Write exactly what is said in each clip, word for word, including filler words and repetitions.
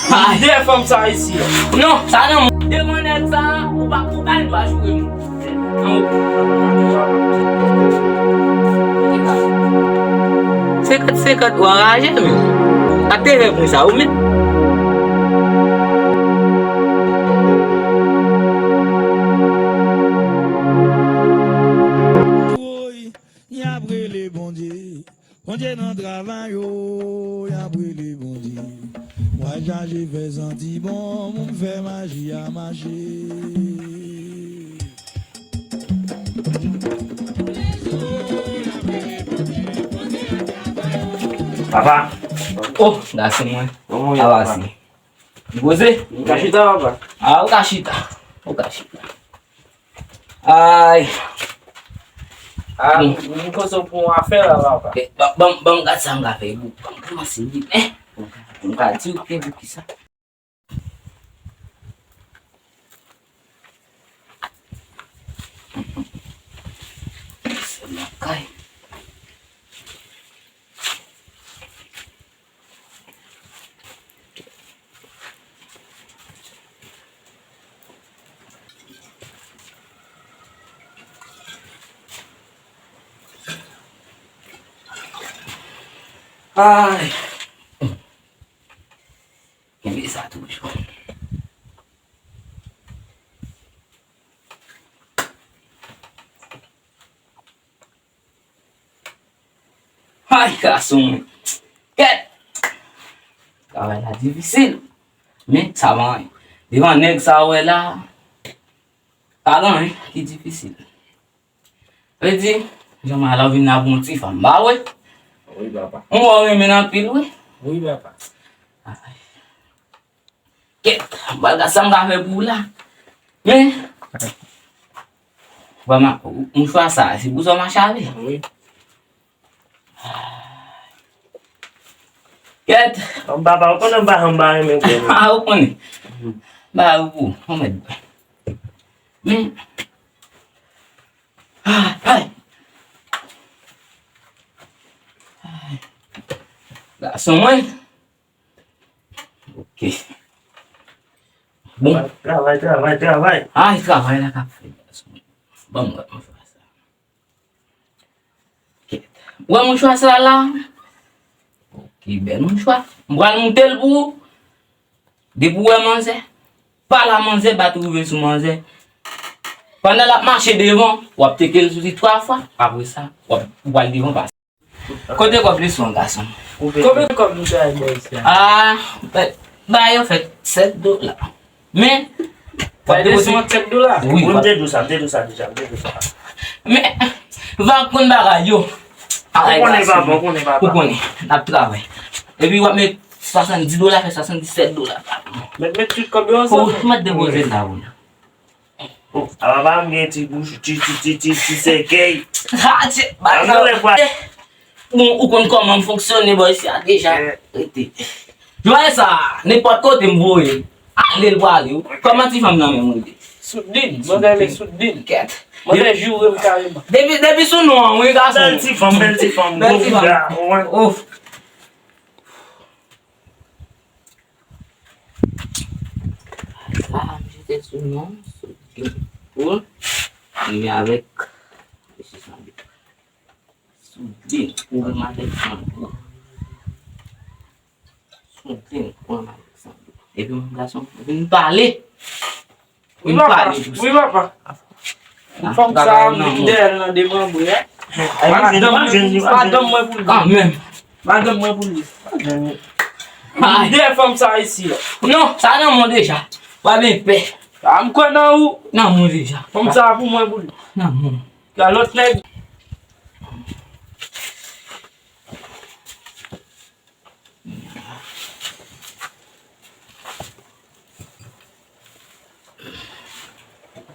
Ay. Dèyè fanm sa isi a. Non, sa nan mwen. Devan nèg sa, ou pa, ou pa gen dwa joure moun. Senkant senkant, ou anraje, men. Ak te fè pou sa, ou menm. Woy, y ap rele Bondye. Bondye nan travay, o, y ap rele Bondye. Mwa chaje fè santi bon, moun fè maji a mache. Papa. Oh, gason mwen. Kòman w ye, papa? Avase. Poze. Ou ka chita, papa? Ah, ou ka chita. Ou ka chita. Ay. Ah, m koze w pou yon afè la, papa. Eh, ban, ban, ban m gad sa m ka fè pou, ban m kòmanse vit. Eh, m ka di w ke pou kisa. Se lakay. Ay. Kenbe sa toujou. Ay, gason mwen. Kèt! Travay la difisil. Men, sa pa anyen. Devan nèg sa w wè la, pa gen anyen ki difisil. Vle di, jan m ala vin la pou yon ti fanm, ba wi. Wi, papa. M wè w renmen l anpil, wi. Wi, papa. Ay. Kèt, m pral gad sa m ka fè pou ou la. Men, ba m, mouchwa sa, se pou sa w mache avè l? Wi. Kèt. Papa, ou konnen m pa janm pa renmen gwo moun. Ah, ou konnen. Ba ou pou, ou mèt bwè. Men, ah, ay. Ay. Gason mwen. Ok. Bon. Travay, travay, travay. Ay, travay la k ap fèt, gason. Ban m wè mouchwa sa. Ok. Wè mouchwa sa la? Ok, bèl mouchwa. M pral moute l pou ou. Depi w wè manzè, pale a manzè, bat rive sou manzè. Pandan l ap mache devan, w ap teke l sou li twa fwa. Apre sa, w ap, ou pral devan pase. Kote kòb leson an, gason? Konbyen kòb nou te al bò isi a? Ah, ba, ba yo fè sèt dola. Men, bay leson an sèt dola? Wi, m te di w sa, m te di w sa deja, m te di w sa. Men, va konn bagay yo. Ou konnen, papa, ou konnen, papa. Ou konnen, n ap travay. Epi w ap met swasanndis dola, fè swasanndisèt dola. Met, met tout kòb yo ansanm. Ou mèt depoze l la, wi. Oh, a papa m gen ti bouch, ti, ti, ti, ti, ti sèkèy. Ha, ti, bagay sa. Bon, ou konn kòman m fonksyone, bò, isi a deja. Eh. Rete. Jwè sa, nenpòt kote m voye l, ale l prale, wi. Kòman ti fanm nan menm, wi? Soudin, manzè rele Soudin. Kèt. Manzè joure m kareman. Depi, depi sou non an, wi, gason. Bèl ti fanm, bèl ti fanm, bèl ti fanm. Gwo bouda, wi. Ouf. Sa, m jete sou non, sou poul, men avèk mesye Sandro. Sou de poul, m avèk Sandro. Sou de poul, m avèk Sandro. Epi, m gason, vin pale. Vin pale pou sa. Wi, papa. Fanm sa, m vin dèyè l nan demanbre, wi. Madanm mwen pou li. Kanmenm. Madanm mwen pou li. Ay. Dèyè fanm sa isi a. Non, sa nan mwen deja. Pa byen pè. A, m kwè nan ou. Nan mwen deja. Fanm sa pou mwen pou li. Nan mwen. Ka lòt nèg.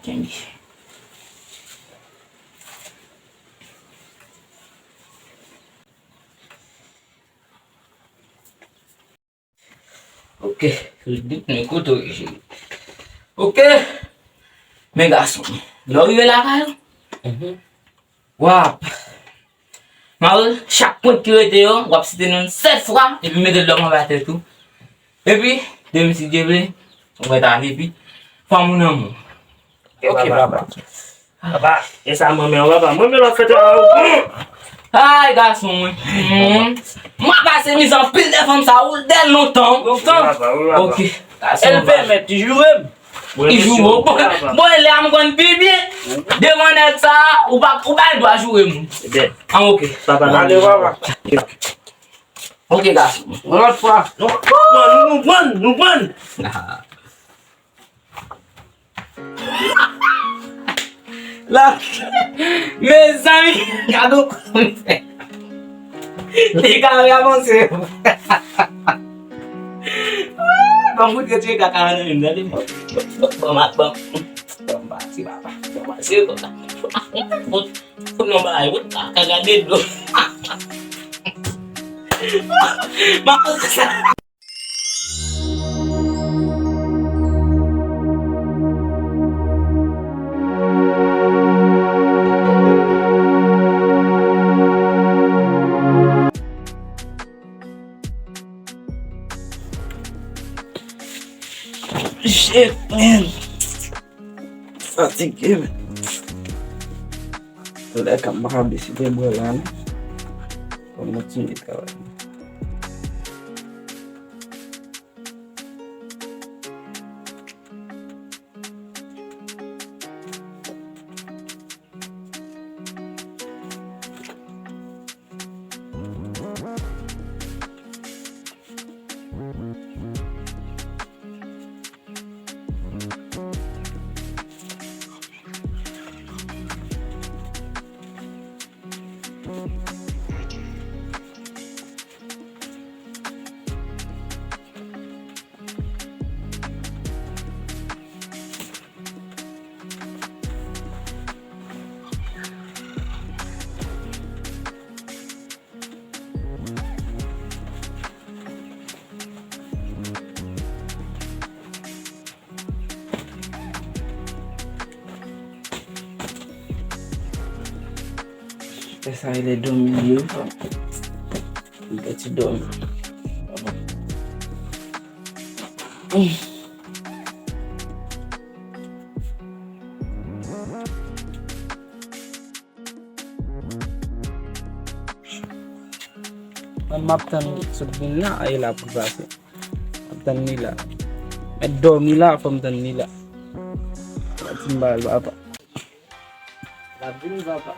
Kenbe. Ok, sou dit men kote w ye, cheri. Ok, men gason, lè w rive lakay ou, w ap mal chak pwent ki rete yo, w ap site non l sèt fwa, epi mete l dòmi anba tèt ou. Epi, Demen si Dye vle, ou mèt ale pi. Fanm ou nan men w. Ok, papa. Papa, e sa mwen menm, papa. Mwen menm lòt fèt la. Ay, gason mwen. Hmm. Mwen pase mizè anpil dè fanm sa, ou dè lontan. Lontan. Wi, papa, wi, papa. Ok. Gason mwen. L pèmèt joure m. Li joure w. Bon, bon, lè a m konn pi byen. Devan nèg sa, ou pa, ou pa gen dwa joure m. Ebyen. Ah, ok. Papa, ale, papa. Ok, gason. Yon lòt fwa. Non, non, nou, nou prann, nou prann. La, mezanmi, gade w kòman fè. Li ka avanse. Ban m fout retire kaka nan men m, tande. Ban m, ban m, ban m pati, papa. Ban m pati, papa. Fout, fout non bagay, fout kaka gade dlo. Ban m pati sa. Shit, man. Fatige, man. Lè k ap mabe si te bwè la, non. Fò m kontinye travay. Fè sa rele dòmi ye wi. Yon ti dòmi. Mwen m ap tann sot vin la, a e la pou l pase. M ap tann li la. Mèt dòmi la, fò m tann li la. Mèt di m ba l papa. L ap vini papa.